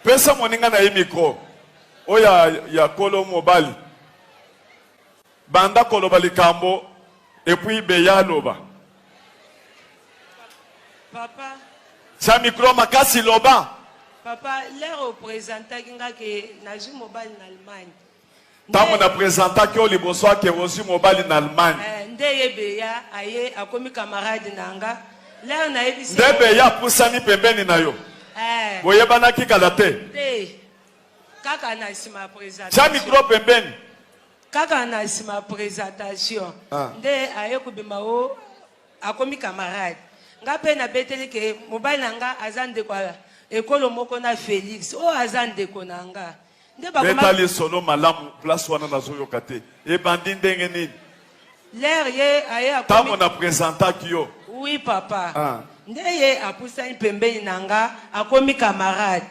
Pesa moninga na ye micro oyo ya, ya kolo mobali. Banda koloba likambo et puis Beya aloba. Papa. Tia micro makasi, loba. Papa, l'heure opresentaki nga ke nazwi mobali na Allemagne. Ntango na presentaki yo liboso ake ozwi mobali na Allemagne. Eh, nde ye Beya aye, akomi camarade na nga. L'heure nayebisi Nde Beya apusani pembeni na yo. Eh. Boyebanaki kala te. Te. Kaka na nsima ya Tia présentation. micro pembeni. Kaka na nsima ya présentation. Ah. Nde aye kobima o akomi camarade. Nga mpe nabeteli ke mobali na nga aza ndeko ya ekolo moko na Félix. Oyo aza ndeko na nga. Nde Beta bakoma lisolo malamu, place wana nazoyoka te. Ebandi ndenge nini? L'heure ye aye Ntango akomi na presentaki yo. Oui, papa. Ah. Nde ye apusani pembeni na nga, akomi camarade.